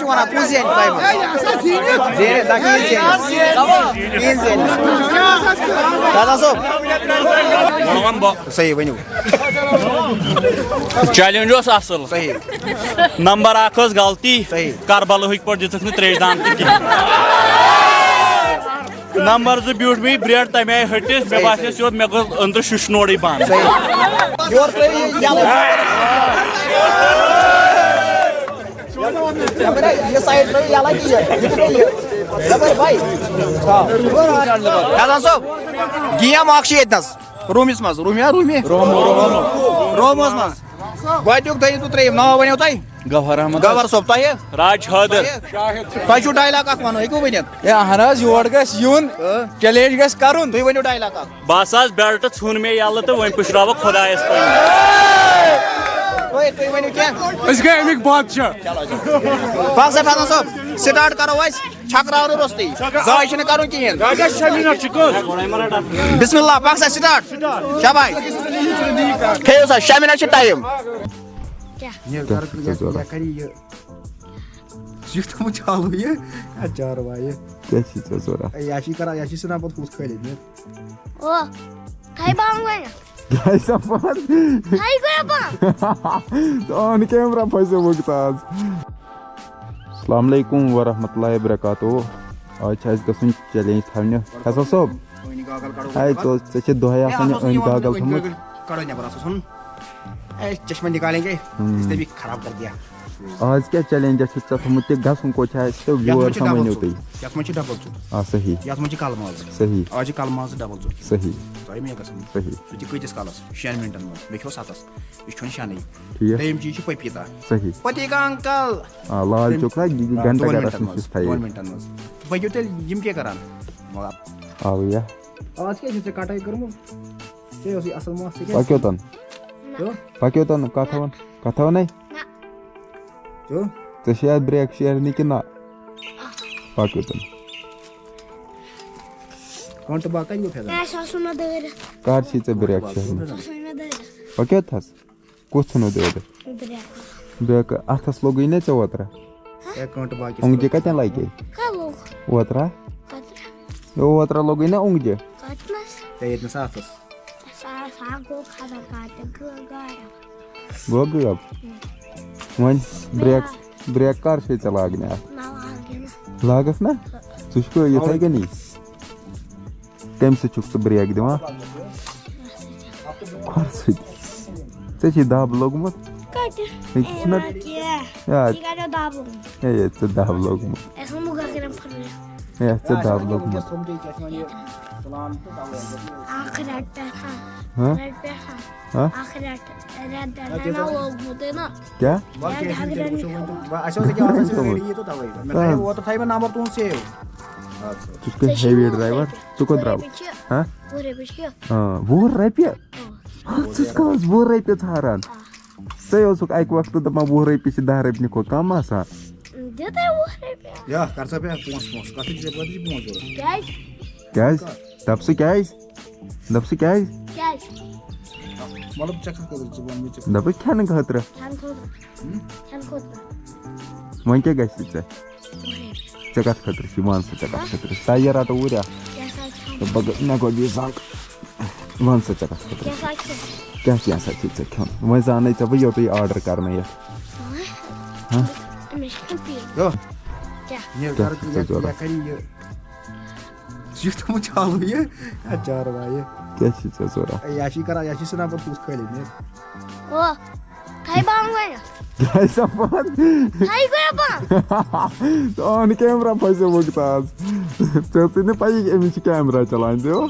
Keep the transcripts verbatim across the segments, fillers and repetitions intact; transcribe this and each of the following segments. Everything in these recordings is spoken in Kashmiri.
وَنان، کُس زینہِ تۄہہِ منٛز؟ زینہِ، دَپ، یہِ زینہِ۔ یہِ زینہِ۔ دادا صٲب۔ وَن، وَن بہٕ۔ صحیح، ؤنِو۔ چیلنج اوس اصل۔ صحیح۔ نمبر اکھ ٲس غلطی۔ صحیح۔ کربلہٕکۍ پٲٹھۍ دِژٕکھ نہٕ تریش دان تہِ کِہیٖنۍ۔ نمبر زٕ بیوٗٹھ مےٚ یہِ بریڈ تَمہِ آیہِ ۂٹِس، مےٚ باسیٚو سیوٚد، مےٚ گوٚو أنٛدرٕ شُش نوڑٕے بنٛد۔ صحیح۔ یورٕ ترٛٲیِو یہِ یَلہٕ۔ یہِ سایڈ ترٛٲیِو یَلہٕ کہِ یہِ۔ یہِ تہِ ترٛٲیِو یہِ۔ یَپٲرۍ بھائی۔ حسن صٲب، گیم اکھ چھِ ییٚتہِ نَس۔ روٗمِس منٛز، روٗمیا، روٗمی؟ رومو، رومو۔ روموس منٛز۔ گۄڈٕنیُک، دوٚیِم تہٕ ترٛیٚیِم ناو ؤنِو تۄہہِ؟ گوہر احمد۔ گوہر صٲب، تۄہہِ؟ راج حٲدر۔ تۄہہِ؟ تۄہہِ چھُو ڈایلاگ اکھ وَنُن، ہیٚکِو ؤنِتھ؟ ہے، اہن حظ، یور گژھِ یُن، اۭں۔ چیلنج گژھِ کرُن۔ تُہۍ ؤنِو ڈایلاگ اکھ۔ بس حظ، بیلٹ ژھُن مےٚ یَلہٕ تہٕ وۄنۍ پُشراوَکھ خۄدایَس پنٛنہِ۔ تُہۍ، تُہۍ ؤنِو کینٛہہ۔ أسۍ گٔے اَمِکۍ بادشاہ۔ بس حظ، فیضان صٲب، سٹارٹ کرو أسۍ چھکراونہٕ روٚستُے۔ زٕہٕے چھُنہٕ کرُن کِہیٖنۍ۔ راجا، شےٚ منٹ چھِ کٔر۔ بسم اللہ، پکھ سا، سٹارٹ۔ شاباش۔ کھیٚیِو سا، شےٚ منٹ چھِ ٹایم۔ کیٛاہ؟ یہِ کیٛاہ چھُ ژےٚ ضوٚرَتھ؟ یہِ کَرِ یہِ۔ یہِ چھُ تھوٚمُت چالوٗ یہِ۔ اے چاروایہِ۔ کیٛاہ چھِ ژےٚ ضوٚرَتھ؟ اے، یہِ چھِ کران، یہِ چھِ ژھٕنان پَتہٕ ہُتھ کھٲلِتھ، نیر۔ او، تھَے بانٛگ وَنہِ۔ گایِس، اَپٲرۍ۔ تھَے گوٚو بانٛگ۔ On camera پھسیومُت آز۔ السلام علیکم ورحمۃ اللہ وبرکاتہ۔ آز چھِ اَسہِ گژھُن چیلنج تھاونہِ۔ فیصل صٲب، ہاے، ژٕ، ژےٚ چھِ دۄہَے آسان یہِ أنۍ گاگل تھوٚمُت۔ کڑو نٮ۪بر، اَتھ اوس ژھُنُن۔ اے، چشمہ نکالیں گے، ہم۔ اس نے بھی خراب کر دیا۔ آز کیٛاہ چیلنجا چھُ ژےٚ تھوٚمُت تہِ گژھُن کوٚت چھُ اَسہِ تہٕ یَتھ یور منٛز چھِ سا ڈبل ؤنِو ژوٗر۔ تُہۍ۔ یَتھ منٛز چھِ ڈبل ژوٗر۔ آ، صحیح۔ یَتھ منٛز چھِ کَلہٕ ماز۔ صحیح۔ آز چھِ کَلہٕ ماز تہٕ ڈبل ژوٗر۔ صحیح۔ تۄہہِ مےٚ گژھان۔ صحیح۔ سُہ تہِ کۭتِس کالَس؟ شٮ۪ن مِنٹَن منٛز۔ مےٚ کھیوٚو سَتَس۔ یہِ چھُنہٕ شٮ۪نٕے۔ ٹھیٖک۔ دوٚیِم چیٖز چھُ پٔپیٖتا۔ صحیح۔ پٔپیٖتا انکل۔ آ، لال تٔمۍ چوک نا، یہِ آ، گھنٹہ دۄن گھرَس مِنٹَن نِش منٛز، چھُس تھٲیِتھ۔ دۄن مِنٹَن منٛز۔ پٔکِو تیٚلہِ، یِم کیٛاہ کَران؟ مطلب۔ آو یہِ۔ آز کیٛازِ چھِ ژےٚ کَٹٲے کٔرمٕژ؟ ژےٚ اوسُے اَصٕل مَس، ژٕ کیٛازِ؟ پٔکِو تَن۔ کیٛاہ؟ پٔکِو تَن، کَتھ وَن، کَتھ وَنَے؟ نہ۔ کیٛاہ؟ ژےٚ چھےٚ اَتھ برٛیک شیرنہِ کِنہٕ نہ؟ پٔکِو تَن۔ کٲنٛٹہٕ باغ کَتہِ گوٚو فیضان؟ اے، سُہ اوس مےٚ دٲرِتھ۔ کَر چھی ژےٚ برٛیک شیرنہِ؟ سُہ اوس مےٚ دٲرِتھ۔ پٔکِو تھَس۔ کُس ژھٕنو دٲرِتھ؟ برٛیک۔ بیٚیہِ اَتھَس لوٚگُے نا ژےٚ اوترٕ؟ اے، کٲنٛٹہٕ باغ کِس اونٛگجہِ کَتٮ۪ن لَگے؟ کَتھ لوٚگ؟ اوترٕ؟ اوترٕ؟ یہِ اوترٕ لوٚگُے نا اونٛگجہِ؟ کَتنَس؟ ژےٚ ییٚتہِ نَس اَتھَس۔ سا، سا گوٚو خبر کَتہِ، گٲ-، غایب۔ گوٚو غٲب؟ وۄنۍ برٛیک، برٛیک کَر چھے ژےٚ لاگنہِ اَتھ؟ نہ لاگے نہٕ۔ لاگَکھ نا؟ ژٕ چھُکھ یِتھَے کٔنی۔ کَمہِ سۭتۍ چھُکھ ژٕ برٛیک دِوان؟ کھۄرٕ سۭتۍ۔ ژےٚ چھے دَب لوٚگمُت؟ کَتہِ؟ ہے، یہِ چھُنہ اے، نہ کینٛہہ۔ یاد۔ یہِ کَتہِ دَب لوٚگمُت؟ ہے، ژےٚ دَب لوٚگمُت۔ اَسہِ ووٚن مُغل کَرن پھٕٹرٲوِتھ۔ ہے، ژےٚ دَب لوٚگمُت۔ اَکھ رٮ۪تھ پٮ۪ٹھ ہا۔ ہہ؟ رٮ۪تھ پٮ۪ٹھ ہا۔ ہہ؟ اَکھ رٮ۪تھ، رٮ۪تھ ڈۄڈ رٮ۪تھ نہ لوٚگمُتٕے نہ۔ کیٛاہ؟ رٮ۪تھ ڈۄڈ رٮ۪تھ نہ۔ وۄنۍ اَسہِ اوس أکیٛاہ آسان سُہ ریڈی یہِ تہٕ تَوَے۔ مےٚ ترٛایے اوترٕ تھایہِ مےٚ نمبر تُہُنٛد سیو۔ اَدٕ سا۔ ژٕ چھُکھ ژےٚ چھُے ہیوی وُہ ڈرایور۔ رۄپیہِ۔ ژٕ کوٚت وُہ درٛاوُکھ؟ رۄپیہِ چھِ۔ ہہ؟ وُہ رۄپیہِ چھِ۔ ہہ؟ ہہ، ژٕ چھُکھ حظ وُہ رۄپیہِ ژھاران؟ آ۔ ژے اوسُکھ اَکہِ وقتہٕ دَپان وُہ رۄپیہِ چھِ دَہ رۄپنہِ کھۄتہٕ کَم آسان۔ دِتَے وُہ رۄپیہِ۔ یا، کر سا بیٚیہِ پونٛسہٕ وونٛسہٕ۔ کَتھ چھِ ژےٚ، کَتھ چھِ پونٛسہٕ ضوٚرَتھ؟ کیٛازِ؟ کیٛازِ؟ دَپ ژٕ کیٛازِ؟ دَپ ژٕ کیٛازِ؟ کیٛازِ؟ مطلب، ژےٚ کَتھ خٲطرٕ ژٕ وَن مےٚ ژےٚ؟ دَپَے کھٮ۪نہٕ خٲطرٕ۔ کھٮ۪نہٕ خٲطرٕ۔ ہُم؟ کھٮ۪نہٕ خٲطرٕ۔ وۄنۍ کیٛاہ گژھِ ژےٚ؟ وُہ رۄپیہِ۔ ژےٚ کَتھ خٲطرٕ چھِ؟ وَن سا، ژےٚ کَتھ خٲطرٕ؟ سا یہِ رَٹو وُریا۔ کیٛاہ سا کھٮ۪مہٕ؟ تہٕ بہٕ گٔے، مےٚ گوٚو یہِ زنٛگ۔ وَن سا ژےٚ کَتھ خٲطرٕ؟ کیٛاہ سا کھٮ۪مہٕ؟ کیٛاہ، کیٛاہ سا چھِ ژےٚ کھیوٚن؟ وۄنۍ زانَے ژےٚ بہٕ یوٚتُے آرڈر کَرنٲیِتھ۔ ہہ؟ ہہ؟ مےٚ چھِ کھیوٚن پیٖزا۔ یو۔ کیٛاہ؟ یہِ کیٛاہ کَرٕ چھِ ژےٚ یہِ، ضوٚرَتھ؟ یہِ کَرِ یہِ۔ یہِ چھُ تھوٚمُت چالوٗ یہِ۔ اے چاروایہِ۔ کیٛاہ چھِ ژےٚ ضوٚرَتھ؟ اے، یہِ چھِ کران، یہِ چھِ ژھٕنان پَتہٕ ہُتھ کھٲلِتھ، نیر۔ او، تھَے بانٛگ وَنہِ۔ کیٛازِ سا بنٛد؟ تھَے گوٚو بنٛد۔ On camera پھسیومُت آز۔ ژےٚ ٲسٕے نہٕ پَیی أمِس چھِ کیمرہ چلاوان، ژےٚ۔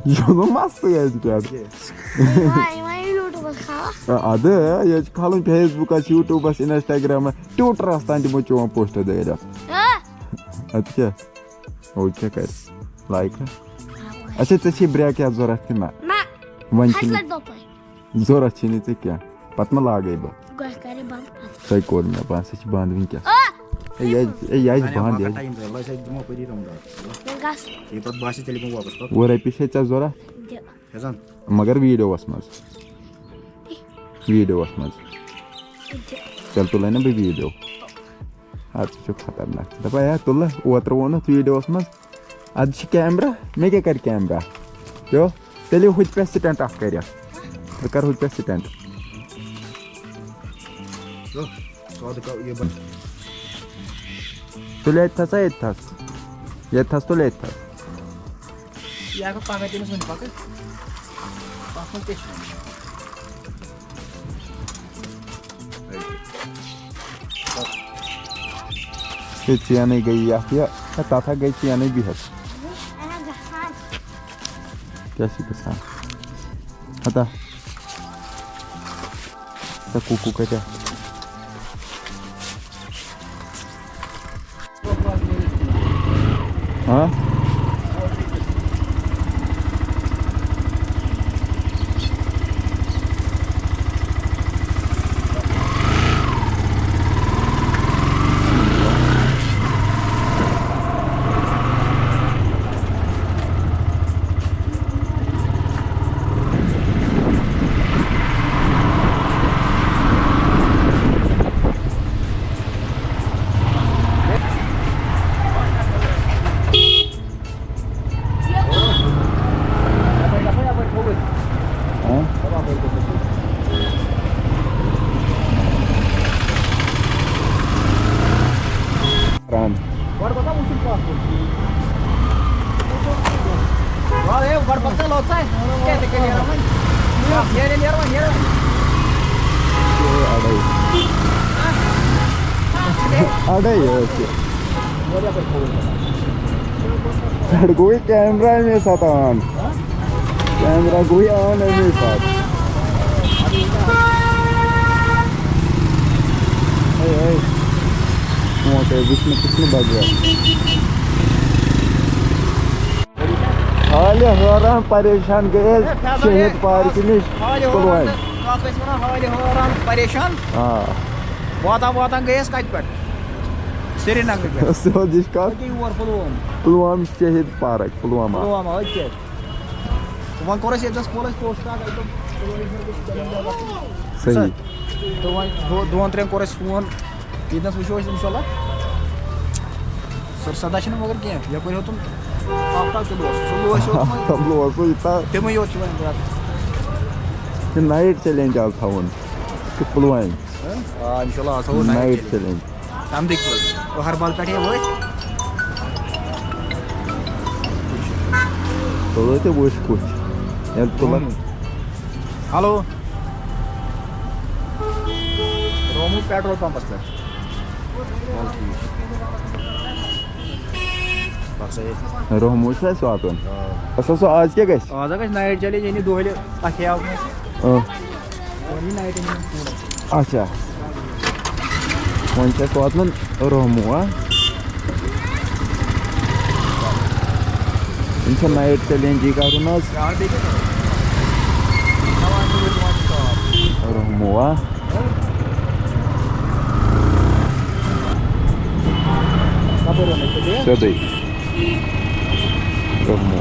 یہِ چھُ مَستٕے اَتہِ پٮ۪ٹھ۔ یِوان، یِوان YouTubeس کھالان۔ اَدٕ، یہِ چھِ کھالٕنۍ Facebookس، YouTubeس، Instagramس، Twitterس تام دِمو چون پوسٹ دٲرِتھ۔ ہہ؟ اَدٕ کیٛاہ؟ ہُہ کیٛاہ کَرِ؟ لایک ہا؟ اچھا، ژےٚ چھے برٛیک یَتھ ضوٚرَتھ کِنہٕ نہ؟ نہ۔ وۄنۍ ہَتہِ چھِنہٕ لَٹہِ دوٚپمَے۔ ضوٚرَتھ چھے نہٕ ژےٚ کینٛہہ۔ پَتہٕ ما لاگَے بہٕ؟ گۄڈٕ کَرِ بنٛد پَتہٕ۔ تۄہہِ کوٚر مےٚ بنٛد، سۄ چھِ بنٛد وٕنۍکٮ۪س۔ آ! ہے، یہِ حظ، ہے، یہِ حظ چھِ اَنے بنٛد، وقت یہِ حظ۔ ٹایم ترٛٲو، أسۍ حظ دِمو پٔری رمضان۔ وۄنۍ گژھ۔ ییٚلہِ پَتہٕ باسہِ، تیٚلہِ یِمو واپَس پَتہٕ۔ وُہ رۄپیہِ چھے ژےٚ ضوٚرَتھ؟ دِ۔ ہیٚژان؟ مگر ویٖڈیووَس منٛز۔ ویٖڈیووَس منٛز۔ دِ۔ تیٚلہِ تُلَے نہ بہٕ ویٖڈیو۔ اَدٕ ژٕ چھُکھ خطرناک۔ ژٕ دَپان، ہے، تُلہٕ، اوترٕ ووٚنُتھ ویٖڈیوَس منٛز، اَدٕ چھِ کیمرہ، مےٚ کیٛاہ کَرِ کیمرہ؟ یو، تیٚلہِ ہُتہِ پٮ۪ٹھ سٹینٹ اکھ کٔرِتھ۔ بہٕ کرٕ ہُتہِ پٮ۪ٹھ سٹینٹ۔ تُل، سادٕ کَو-، یہِ بَن-، تُل ییٚتہِ تھَس ہا، ییٚتہِ تھَس۔ ییٚتہِ تھَس تُل ییٚتہِ تھَس۔ یہِ ہٮ۪کو پَگاہ تٔمِس ؤنِتھ، پَگاہ۔ تَتھ منٛز کیٛاہ چھُ؟ ہے، چینٕے گٔیے یَتھ یہِ۔ ہے، تَتھ ہا گٔے چینٕے بِہِتھ۔ کیٛاہ چھِ گژھان؟ ہتا۔ ہتا کوٗکوٗ کَتہِ؟ ہاں؟ ران۔ گۄڈٕ گوٚژھ نا وٕچھُن کَتھ کُن۔ وَلہٕ ہے، گۄڈٕ پَکھ ژٕ لوٚت سا۔ کیٛاہ تہِ کٔرِو وۄنۍ؟ نیرٕ، نیرٕ وۄنۍ، نیرٕ۔ اَڑے۔ اَڑے ٲس یہِ۔ پٮ۪ٹھ گوٚوُے کیمرہ اَمے ساتہٕ آن۔ کیمرہ گوٚوُے آن اَمے ساتہٕ۔ ہے، ہے۔ وۄنۍ کیٛاہ وٕچھنہٕ پٕچھنہٕ بغٲر۔ حالہِ حٲران پریشان گٔے أسۍ شہید پارکہِ نِش پُلوامہِ۔ کَتھ ٲسۍ وَنان، حالہِ حٲران پریشان؟ آ۔ واتان واتان گٔے أسۍ کَتہِ پٮ۪ٹھ؟ سرینگرٕ پٮ۪ٹھ۔ سیوٚد یہِ چھِ کَتھ۔ أتی یور پُلووم۔ پُلوامہِ شہید پارک، پُلوامہ۔ پُلوامہ، أتۍ چھِ أسۍ۔ وۄنۍ کوٚر اَسہِ ییٚتہِ نَس کھول اَسہِ پوسٹ اَکھ، اَتہِ دوٚپ، صحیح۔ تہٕ وۄنۍ دو-، دۄن ترٛٮ۪ن کوٚر اَسہِ فون، ییٚتہِ نَس وٕچھو أسۍ اِنشاء اللہ۔ سَر، سَدا چھِنہٕ مگر کینٛہہ، یَپٲرۍ ہیوٚتُن آفتاب تہِ اوس، سُہ اوس یوت وۄنۍ۔ آفتاب اوس سُہ یوٗتاہ۔ تِمَے یوت چھِ وۄنۍ برٛکھ۔ یہِ نایٹ چیلنج آز تھاوُن، تہٕ پُلوامہِ۔ آ، اِنشاء اللہ، آز تھاوو نایٹ نایٹ چیلنج۔ چیلنج۔ تَمہِ دِکھ وٲلۍ۔ أہربل پٮ۪ٹھ یہِ ؤتھۍ۔ تُلو تہِ وٕچھ کُس۔ ییٚلہِ تُلَکھ۔ رومو۔ ہیلو۔ رومو پیٹرول پمپس پٮ۪ٹھ۔ وَلہٕ ٹھیٖک چھُ۔ بَس یہِ۔ رومو چھُ اَسہِ واتُن۔ آ۔ اَسہِ ہسا آز کیٛاہ گژھِ؟ آز ہا گژھِ نایٹ چیلنج، یعنی دۄہلہِ اَتھ ہیاو۔ آ۔ اچھا۔ وۄنۍ چھِ اَسہِ واتُن رومو، ہا؟ یِم چھِ نایٹ چیلنجی کَرُن حظ۔ رومو، ہا؟ سیوٚدُے۔ رومو۔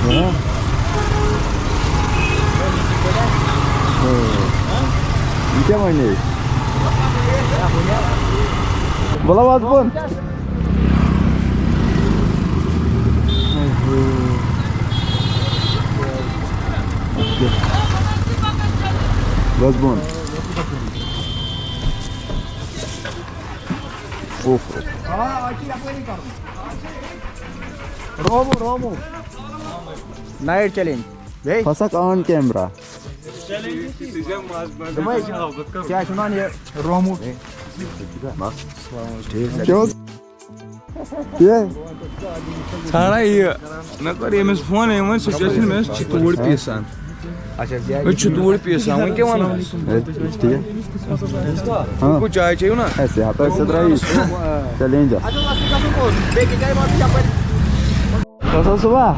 ہاں؟ ہاں۔ یہِ کیٛاہ وَنے؟ بَلہٕ وَتھ بۄن۔ وَتھ بۄن۔ اوہ۔ رومو، رومو۔ Night challenge. بیٚیہِ؟ فسک آن کیمرہ۔ دوٚپمَے، کیٛاہ چھِ وَنان یہِ رومو؟ ٹھیٖک۔ کیٛاہ اوس؟ یہِ؟ ژھانٛڈا یہِ۔ مےٚ کوٚر ییٚمِس فون، أمۍ ووٚن سُہ چھُ مےٚ چھِ توٗرۍ پیٖسان۔ اچھا، یہِ أسۍ چھِ توٗرۍ پیٖسان، وۄنۍ کیٛاہ وَنہٕ؟ اے، ٹھیٖک۔ ہاں۔ گوٚو چاے چیٚیِو نا؟ اَسہِ ہَتہٕ ٲسۍ ترٛٲیِتھ۔ چیلنج اَکھ۔ تۄہہِ اوسوا؟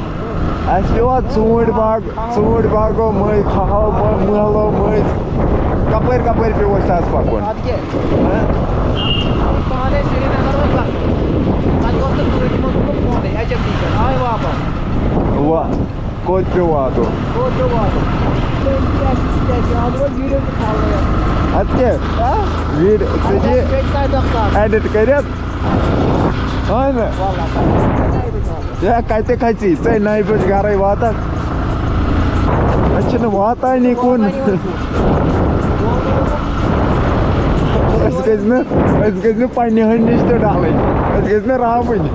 اَسہِ پیوٚو اَتھ ژوٗنٛٹھۍ باغ، ژوٗنٛٹھۍ باغو مٔنٛزۍ، کھہو مٔنٛزۍ، مٔہلو مٔنٛزۍ۔ کَپٲرۍ کَپٲرۍ پیوٚو اَسہِ آز پَکُن؟ اَدٕ کیٛاہ؟ ہہ؟ پانَے سرینگر اوس گژھُن۔ تَتہِ اوس نہٕ کٕہٕنۍ تِمو دوٚپُکھ فونٕے، ایچ ایم ٹی پٮ۪ٹھ آے واپَس۔ وَ، کوٚت پیوٚو واتُن؟ کوٚت پیوٚو واتُن؟ اَدٕ کیٛاہ؟ ویٖڈ-، ژٕ دِ edit کٔرِتھ۔ اَہَن نہٕ۔ یا کَتہِ کھژی؟ ژے نَیہِ بجہِ گَرَے واتَکھ۔ أسۍ چھِنہٕ واتانی کُن۔ أسۍ گٔژھۍ نہٕ، أسۍ گٔژھۍ نہٕ پنٛنہِ ہٕنٛدِ نِش تہِ ڈَلٕنۍ۔ أسۍ گٔژھۍ نہٕ راوٕنۍ۔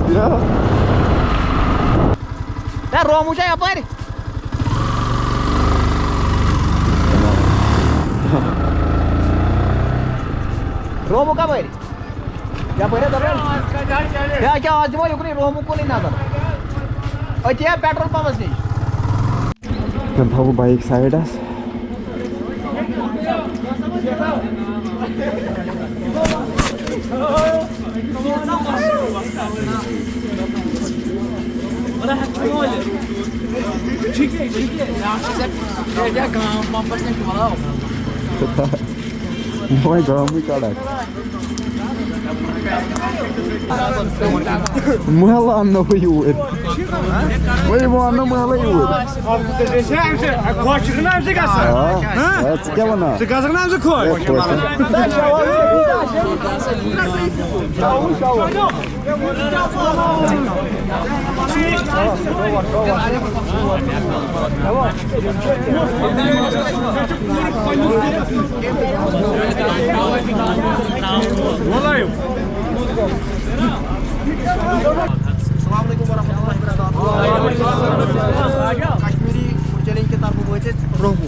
یا۔ ہے، رومو چھا یپٲرۍ؟ رومو کپٲرۍ؟ یپٲرۍ ہا دپان۔ ہے، اچھا، آز دِمو یُکنُے رومو کُنُے نظر۔ أتی ہا پیٹرول پمپس نِش۔ تیٚلہِ تھاوٕ بہٕ بایِک سایڈس۔ وۄنۍ گامٕے کڑکھ۔ محلہٕ اَننو بہٕ یوٗرۍ۔ وۄنۍ یِمو اَننو محلہٕ یوٗرۍ۔ خۄش چھُکھ نا اَمہِ سۭتۍ گژھان؟ آ۔ ہاں؟ اے، ژٕ کیٛاہ وَنان؟ ژٕ گژھکھ نا اَمہِ سۭتۍ خۄش؟ اے، خۄش۔ السلام علیکم ورحمۃ اللہ وبرکاتہ۔ کشمیری فوڈ چیلنج کہِ طرفہٕ وٲتۍ أسۍ روہمو،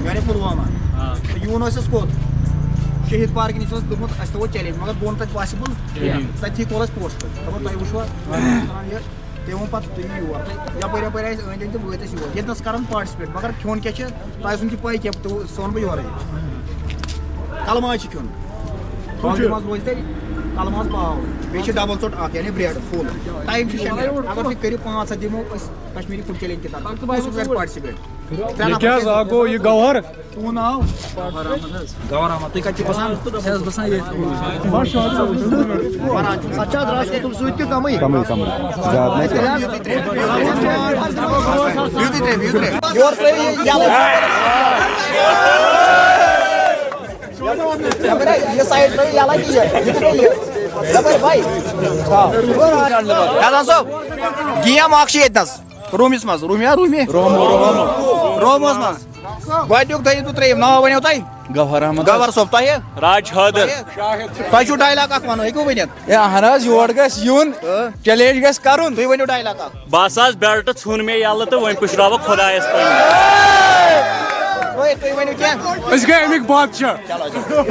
یعنی پلوامہ۔ تہٕ یُن اوس اَسہِ کوٚت؟ شہید پارکہِ نِش اوس دوٚپمُت اَسہِ تھاوو چیلنج، مگر بہٕ وَنہٕ تَتہِ پاسِبٕل۔ تٔتھی کوٚر اَسہِ پوسٹ۔ دوٚپُن تۄہہِ وٕچھوا؟ یہِ تہِ ووٚن پَتہٕ تُہۍ یِیِو یور۔ تہٕ یَپٲرۍ یَپٲرۍ آے أسۍ أنٛدۍ أنٛدۍ تہٕ وٲتۍ أسۍ یور۔ ییٚتہِ نَس کَرَن پاٹِسِپیٹ، مگر کھیوٚن کیٛاہ چھِ، تۄہہِ آسُن چھِ پَے کینٛہہ، تہٕ سُہ وَنہٕ بہٕ یورَے۔ کَلہٕ ماز چھِ کھیوٚن۔ کۄکرِ ماز روزِ تیٚلہِ، کَلہٕ ماز پاو۔ بیٚیہِ چھِ ڈَبَل ژوٚٹ اَکھ، یعنی برٛٮ۪ڈ فُل۔ ٹایم چھُ شےٚ مِنَٹ۔ اگر تُہۍ کٔرِو پانٛژھ ہَتھ دِمو أسۍ کَشمیٖری فُڈ چیلنج کہِ طرفہٕ۔ کُس کَرِ پاٹِسِپیٹ؟ ترٛےٚ یہِ نفر کیٛاہ حظ، کٔرِو۔ اَکھ گوٚو یہِ گوہر؟ تُہُنٛد ناو؟ گوہر احمد۔ تُہۍ کَتہِ چھِو بَسان؟ بہٕ چھُس بَسان ییٚتہِ۔ اَتھ چھا درٛاس کوتُل سۭتۍ کِنہٕ کَمٕے؟ کَمٕے، کَمٕے۔ زیادٕ نہٕ کینٛہہ۔ یورٕ ترٛٲیِو یہِ یَلہٕ۔ یَپٲرۍ یہِ سایِڈ ترٛٲیِو یَلہٕ کہِ یہِ، یہِ تہِ گٔے یہِ۔ یَپٲرۍ بَے۔ فیضان صٲب، گیم اَکھ چھِ ییٚتہِ نَس۔ روٗمِس منٛز، روٗمیا، روٗمی؟ رومو، رومو۔ روموس منٛز۔ گۄڈٕنیُک تھٲیِو تُہۍ ترٛٲیِو، ناو ؤنِو تۄہہِ؟ گوہر احمد۔ گوہر صٲب، تۄہہِ؟ راج حٲدر۔ تۄہہِ؟ تۄہہِ چھُو ڈایلاگ اَکھ وَنُن، ہیٚکِو ؤنِتھ؟ ہے اَہَن حظ، یور گژھِ یُن، اۭں۔ چیلنج گژھِ کَرُن۔ تُہۍ ؤنِو ڈایلاگ اَکھ۔ بس حظ، بیلٹ ژھُن مےٚ یَلہٕ تہٕ وۄنۍ پُشراوَکھ خۄدایَس پَنٕنۍ۔ تُہۍ، تُہۍ ؤنِو کینٛہہ۔ أسۍ گٔے اَمِکۍ بادشاہ۔ چلو، چلو۔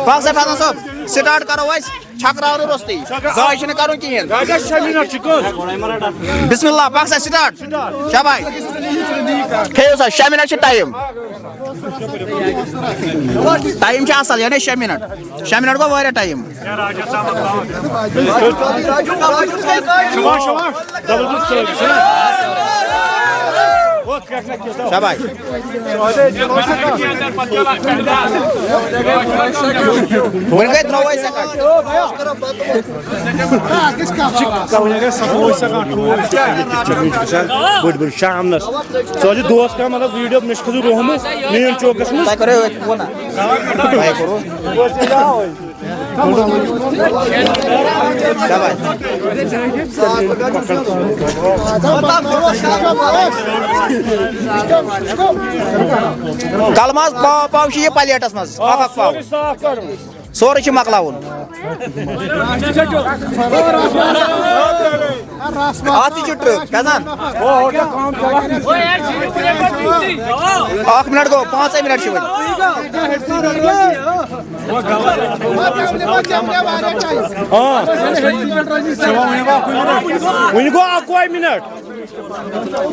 بس حظ، فیضان صٲب، سٹارٹ کَرو أسۍ۔ چھکراونہٕ روٚستُے۔ زانٛہہ چھُنہٕ کرُن کِہیٖنۍ۔ راجا، شےٚ منٹ چھِ کٔژ؟ بسم اللہ، پکھ سا، سٹارٹ۔ شاباش۔ کھیٚیِو سا، شےٚ منٹ چھِ ٹایم۔ ٹایم چھِ اصل، یعنی شےٚ منٹ۔ شےٚ منٹ گوٚو واریاہ ٹایم۔ شاباش۔ وۄنۍ گٔے ترٛووَے سیکنڈ۔ بٔڑۍ بٔڑۍ شامنس۔ ژٕ حظ چھِ دوس کانٛہہ، مطلب، ویٖڈیو، مےٚ چھِ کھٔژمٕژ روہمہٕ مین چوکس منٛز۔ تۄہہِ کَرو أتھۍ فون نا۔ تۄہہِ کوٚروٕ؟ شاباش۔ کلہٕ ماز پاو پاو چھِ یہِ پلیٹس منٛز، اکھ اکھ پاو۔ سورُے صاف کَرُن۔ سورُے چھُ مۄکلاوُن۔ اَتھ تہِ چھُ ٹرٛک، کھسان۔ اَکھ مِنٹ گوٚو، پانٛژَے مِنٹ چھِ وۄنۍ۔ آ۔ وٕنہِ گوٚو اَکُے مِنٹ۔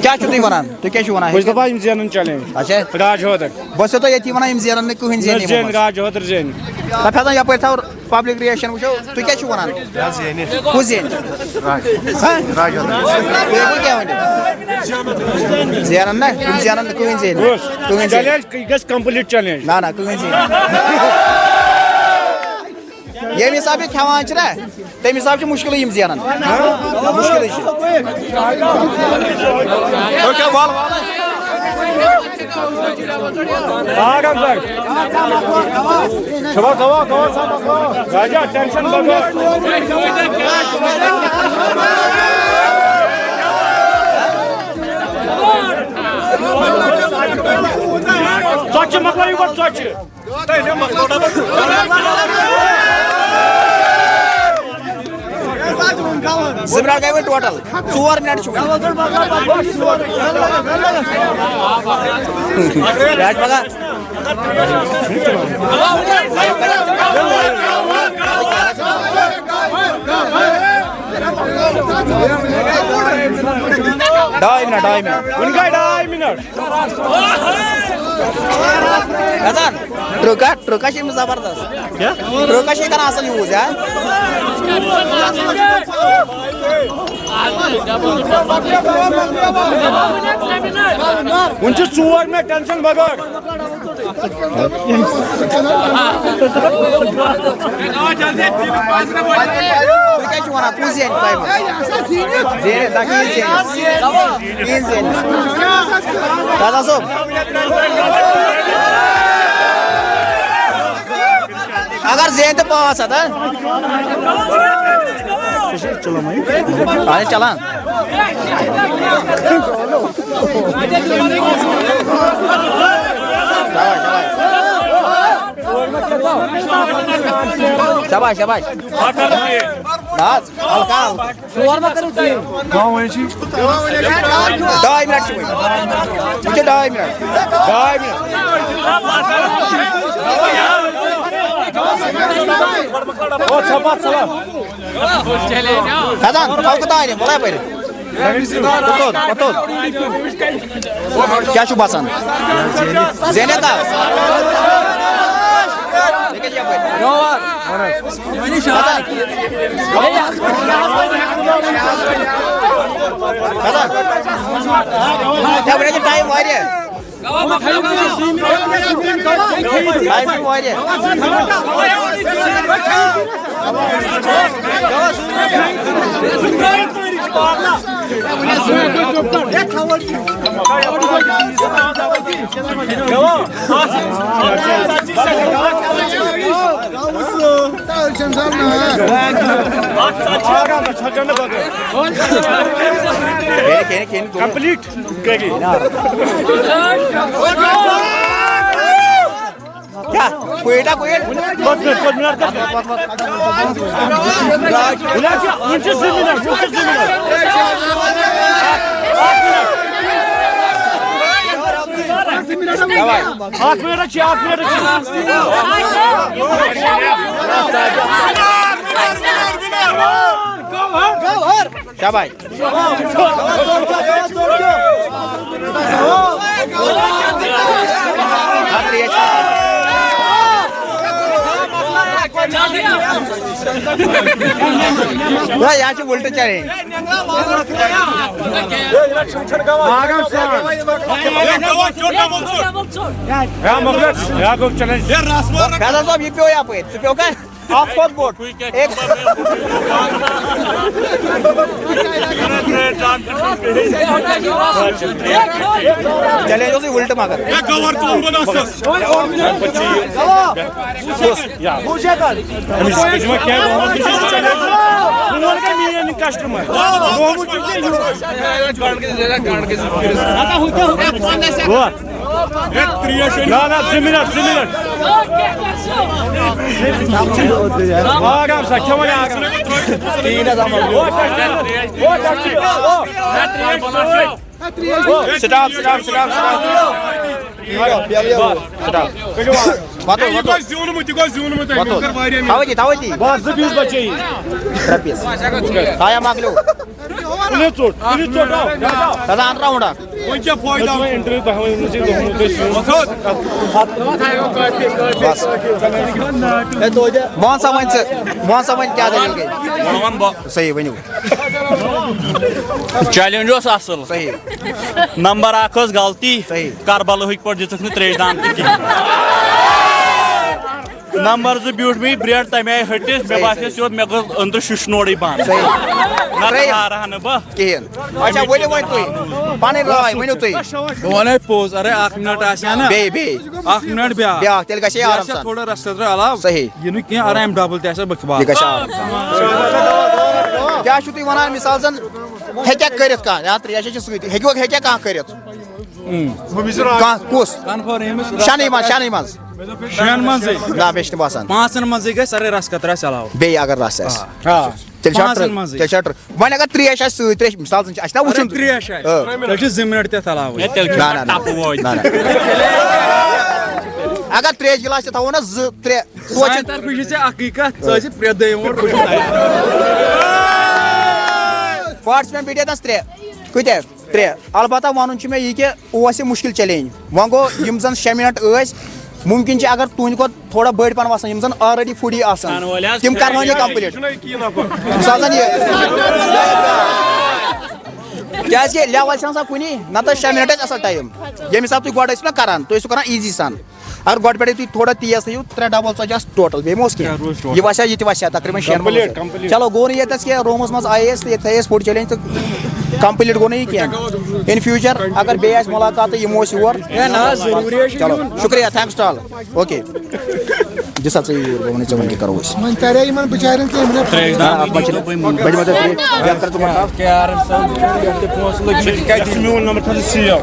کیٛاہ چھِو تُہۍ وَنان؟ تُہۍ کیٛاہ چھِو وَنان؟ بہٕ چھُس دَپان، یِم زینَن چیلنج۔ اچھا۔ راج حٲدر۔ بہٕ ٲسِو تۄہہِ ییٚتی وَنان، یِم زینَن نہٕ کٕہٕنۍ، نہ، زینہِ یِمو زینہِ، منٛز۔ راج حٲدر زینہِ۔ دَپ حظ، یَپٲرۍ تھاو پبلک رِیَکشن وٕچھو، تُہۍ کیٛاہ چھِو وَنان؟ کُس زینہِ؟ راج۔ راج حٲدر۔ تُہۍ کیٛاہ ؤنِو؟ زینَن نہ، یِم زینَن نہٕ کٕہٕنۍ زینہِ۔ کُس؟ کٕہٕنۍ زینہِ۔ چیلنج، یہِ گژھِ کمپلیٖٹ چیلنج۔ نہ، نہ، کٕہٕنۍ زینہِ۔ ییٚمہِ حساب یہِ کھٮ۪وان چھِ نہ، تَمہِ حساب چھُ مُشکِلٕے یِم زینان۔ مُشکِلٕے چھُ۔ تُہۍ کیٛاہ وَل وَل؟ آرام سان۔ کھوا، کھوا، کھوا، سا، کھوا۔ راجا، ٹینشن بغٲر۔ ژۄچہِ مۄکلٲیِو گۄڈٕ ژۄچہِ۔ زٕ منٹ گٔے وۄنۍ ٹوٹل۔ ژور منٹ چھِ وۄنۍ۔ کیٛاہ چھِ پَکان؟ ڈاے منٹ، ڈاے منٹ۔ وٕنہِ گٔے ڈاے منٹ۔ گژھان۔ ٹرٛکا، ٹرٛکا چھِ أمِس زبردست۔ کیٛاہ؟ ٹرٛکا چھِ یہِ کران اَصٕل یوٗز، یار۔ وٕنہِ چھِ ژور منٹ، ٹینشن بغٲر۔ تُہۍ کیٛاہ چھِو وَنان؟ کُس زینہِ تۄہہِ منٛز؟ زینہِ، دَ-، کِہیٖنۍ زینہِ۔ کِہیٖنۍ زینہِ۔ دادا صٲب۔ اگر زینہِ تہٕ پانٛژھ ہَتھ، ہا؟ اَہَن چلان۔ شاباش، شاباش۔ بس، ہلکا، ہلکا۔ ژور ما کٔرِو ٹیٖم؟ کم وۄنۍ چھِ؟ ڈاے منٹ چھِ وۄنۍ۔ وۄنۍ چھِ ڈاے منٹ۔ ڈاے منٹ۔ او، ژھۄپہٕ، ژھۄپہٕ۔ حسن، تھاو کتھ آرِ، بلاے پٔرِتھ۔ پوٚتُر، پوٚتُر۔ کیٛاہ چھُ باسان؟ زینت آ؟ ٹایم واریاہ۔ ٹایم چھُ واریاہ۔ کمپلیٹ۔ کیٛاہ؟ کویٹا، کویٹ۔ پانٛژھ منٹ، پانٛژھ منٹ کر۔ وُنہِ چھِ، وُنہِ چھِ زٕ منٹ، وُنہِ چھِ زٕ منٹ۔ اکھ منٹ چھِ، اکھ منٹ چھِ۔ شاباش۔ یا چھِ وُلٹہٕ چلے۔ یا مۄکلیو، یا گوٚو چیلنج۔ فیضان صٲب، یہِ پیوٚو یپٲرۍ، ژٕ پیوٚو کَتہِ؟ اکھ کھۄتہٕ بوٚڑ۔ ایک۔ چیلنج اوسُے اُلٹہٕ مگر۔ ہے، گوَر ژوٚمبُن اوسُس۔ أمِس، أمِس ما کینٛہہ گوٚمُت؟ یہِ چھُ چیلنج۔ بہٕ وَنہٕ کَتہِ میٛٲنۍ کسٹمر۔ گوٚمُت چھُ کینٛہہ یور۔ نہ، نہ، زٕ منٹ، زٕ منٹ۔ آرام سان، کھٮ۪وان آرام۔ Stop, stop, stop, stop. Stop. وَتو، وَتو۔ یہِ گوٚو زیوٗنمُت، یہِ گوٚو زیوٗنمُت أمۍ۔ وَتو۔ کٔر واریاہ محنت۔ تھاوَے تی، تھاوَے تی۔ بس، زٕ پیٖس بچے یہِ۔ ترٛےٚ پیٖس۔ آیا مۄکلیو؟ پُلیٖس ژوٚٹ، پُلیٖس ژوٚٹ، آو۔ دَپان راوُنٛڈ اَکھ۔ وۄنۍ کیٛاہ فٲیدٕ آو؟ وۄنۍ اِنٹروِو تۄہہِ وۄنۍ وٕچھِو، تۄہہِ سُہ۔ بس۔ وَن سا وۄنۍ ژٕ، وَن سا وۄنۍ کیٛاہ دٔلیٖل گٔے؟ وَن وَن بہٕ۔ صحیح، ؤنِو۔ چیلنج اوس اَصٕل۔ صحیح۔ نمبر اَکھ ٲس غلطی۔ صحیح۔ کربلہٕکۍ پٲٹھۍ دِژٕکھ نہٕ ترٛیش دان تہِ کِہیٖنۍ۔ نمبر زٕ بیوٗٹھ مےٚ برٛنٛڈ تَمہِ آیہِ ۂٹِس، مےٚ باسیٚس یوت مےٚ گوٚژھ أنٛدرٕ شُشہٕ نوڑٕے بنٛد۔ صحیح۔ نہ ترٛٲیِو۔ ہارٕ ہا نہٕ بہٕ۔ کِہیٖنۍ۔ اچھا، ؤنِو وۄنۍ تُہۍ۔ پَنٕنۍ راے ؤنِو تُہۍ۔ بہٕ وَنے پوٚز، اَرے اَکھ مِنَٹ آسہِ ہا نہ۔ بیٚیہِ، بیٚیہِ۔ اَکھ مِنَٹ بیٛاکھ۔ بیٛاکھ، تیٚلہِ گژھِ ہے یہِ آرام آسہِ ہا سان۔ تھوڑا رَسَس رَس علاوٕ۔ صحیح۔ یہِ نہٕ کینٛہہ، اَرے اَمہِ ڈَبٕل تہِ آسہِ ہا بہٕ بَرابَر۔ یہِ گژھِ آرام سان۔ کیٛاہ چھُو تُہۍ وَنان؟ مِثال زَن ہیٚکیٛاہ کٔرِتھ کانٛہہ؟ یا ترٛیش چھِ سۭتۍ۔ ہیٚکِو، ہیٚکیٛاہ کانٛہہ کٔرِتھ؟ کانٛہہ کُس؟ کَنفٲرٕم ییٚمِس شٮ۪نٕے منٛز، شٮ۪نٕے منٛز۔ شٮ۪ن منٛزٕے۔ نہ، مےٚ چھِ نہٕ باسان۔ پانٛژَن منٛزٕے گژھِ سارے رَس قطرٕ آسہِ علاوٕ۔ بیٚیہِ اگر رَس آسہِ۔ آ۔ ہا۔ تیٚلہِ چھا پانٛژَن ٹرٛ-، منٛزٕے۔ تیٚلہِ چھا ٹرٛ-، وۄنۍ اگر ترٛیش آسہِ سۭتۍ، ترٛیش، مِثال زَن چھِ، اَسہِ چھِنہ اَرے وٕچھُن؟ ترٛیش آسہِ۔ آ۔ تیٚلہِ چھِ زٕ مِنَٹ تہِ اَتھ علاوٕے۔ ہے، تیٚلہِ چھِ نہ، نہ، نہ۔ ٹَپہٕ وٲلۍ۔ نہ، نہ۔ اگر ترٛیش گِلاس تہِ تھاوو نہ زٕ، ترٛےٚ، توتہِ سانہِ چھِ طرفہٕ چھِ ژےٚ اَکٕے کَتھ، ژٕ ٲسۍ پرٛٮ۪تھ دۄہ یِوان، بہٕ چھُس تَیار۔ پارٹسِپینٹ بیٖٹھۍ ییٚتنَس ترٛےٚ۔ کۭتیٛاہ؟ ترٛےٚ۔ البتہ وَنُن چھُ مےٚ یہِ کہِ اوس یہِ مُشکِل چیلنج۔ وۄنۍ گوٚو یِم زَن شےٚ مِنَٹ ٲسۍ، مُمکِن چھِ اگر تُہٕنٛدِ کھۄتہٕ تھوڑا بٔڑۍ پَہَن آسَن، یِم زَن already foodie آسَن، کھٮ۪ن وٲلۍ آسَن۔ تِم کَرناوَن یہِ complete۔ مِثال زَن یہِ۔ کیٛازِکہِ لیول چھِ آسان کُنی، نَتہٕ ٲسۍ شےٚ مِنَٹ اَسہِ اَصٕل ٹایم۔ ییٚمہِ حساب تُہۍ گۄڈٕ ٲسِو نہ کَران، تُہۍ ٲسِو کَران easy سان۔ اگر گۄڈٕ پٮ۪ٹھٕے تُہۍ تھوڑا تیز تھٲیِو، ترٛےٚ ڈبل ژۄچہِ آسہٕ total، بیٚیہِ ما اوس کینٛہہ؟ کیٛاہ روزِ total؟ یہِ وَسہِ ہا، یہِ تہِ وَسہِ ہا تقریٖباً شٮ۪ن منٛز۔ Complete، complete۔ چلو، گوٚو نہٕ ییٚتٮ۪س کینٛہہ، روٗمَس منٛز آیے أسۍ تہٕ ییٚتہِ تھٲیے اَسہِ food challenge تہٕ complete گوٚو نہٕ یہِ کینٛہہ۔ In future اگر بیٚیہِ آسہِ مُلاقات تہٕ یِمو أسۍ یور۔ ہے نہ حظ، ضروٗری حظ چھُ چلو، یُن۔ شُکریہ، thanks to all۔ اوکے۔ دِ سا ژٕ یہِ یور، بہٕ وَنَے ژےٚ وۄنۍ کیٛاہ کَرو أسۍ۔ وۄنۍ تَرے یِمَن بِچارٮ۪ن کینٛہہ، یِمَن نہ، اَتھ منٛز چھِنہٕ، بہٕ دِمہٕ ژےٚ ترٛےٚ، یَتھ کَر ژٕ گۄڈٕ تھاو۔ کیٛاہ آرام سان، یَتھ تہِ پونٛسہٕ لٔگۍ، یہِ کَتہِ چھُ میون نمبر؟ تھاو ژٕ save۔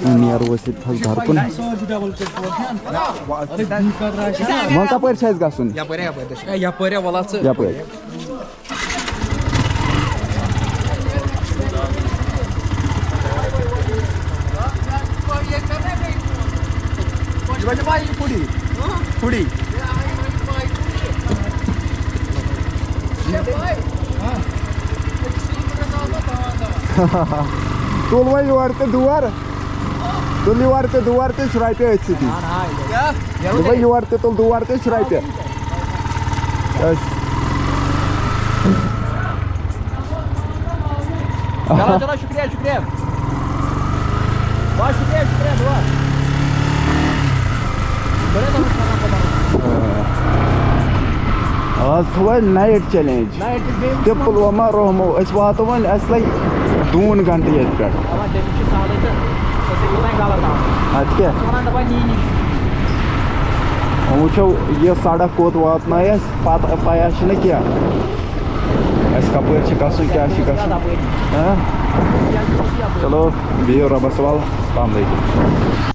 نیرو أسۍ ییٚتہِ تھَس گَرٕ کُن۔ وۄنۍ کَپٲرۍ چھُ اَسہِ گژھُن؟ یَپٲرۍ، یَپٲرۍ، دٔچھُن۔ ہے، یَپٲرۍ، وَلہٕ ژٕ۔ یَپٲرۍ۔ تُل وۄنۍ یورٕ تہِ دور۔ تُل یورٕ تہِ دور تہٕ چھُ رۄپیہِ أتھۍ سۭتی۔ دوٚپمَے یورٕ تہِ تُل دور تہٕ چھُ رۄپیہِ۔ أسۍ۔ چلو، چلو، شُکریہ، شُکریہ۔ بس، شُکریہ، شُکریہ، دُعا۔ آز تھوٚو اَسہِ night challenge۔ Night challenge۔ تہِ پُلوامہ روہمو، أسۍ واتو وۄنۍ، اَسہِ لَگہِ دوٗن گھنٹہٕ ییٚتہِ پٮ۪ٹھ۔ اَوا، تٔمِس چھِ سہلٕے تہٕ أسۍ ہیٚکو وۄنۍ غلط آمُت۔ اَدٕ کیٛاہ؟ ژٕ وَنان دَپان یی، یی۔ وۄنۍ وٕچھو یہِ سڑک کوٚت واتنایہِ اَسہِ، پَتہٕ پَیہ چھِنہٕ کینٛہہ۔ اَسہِ کَپٲرۍ چھِ گژھُن، کیٛاہ چھِ گژھُن۔ ہاں؟ چلو، بِہِو رۄبَس حوال۔ السلام علیکُم۔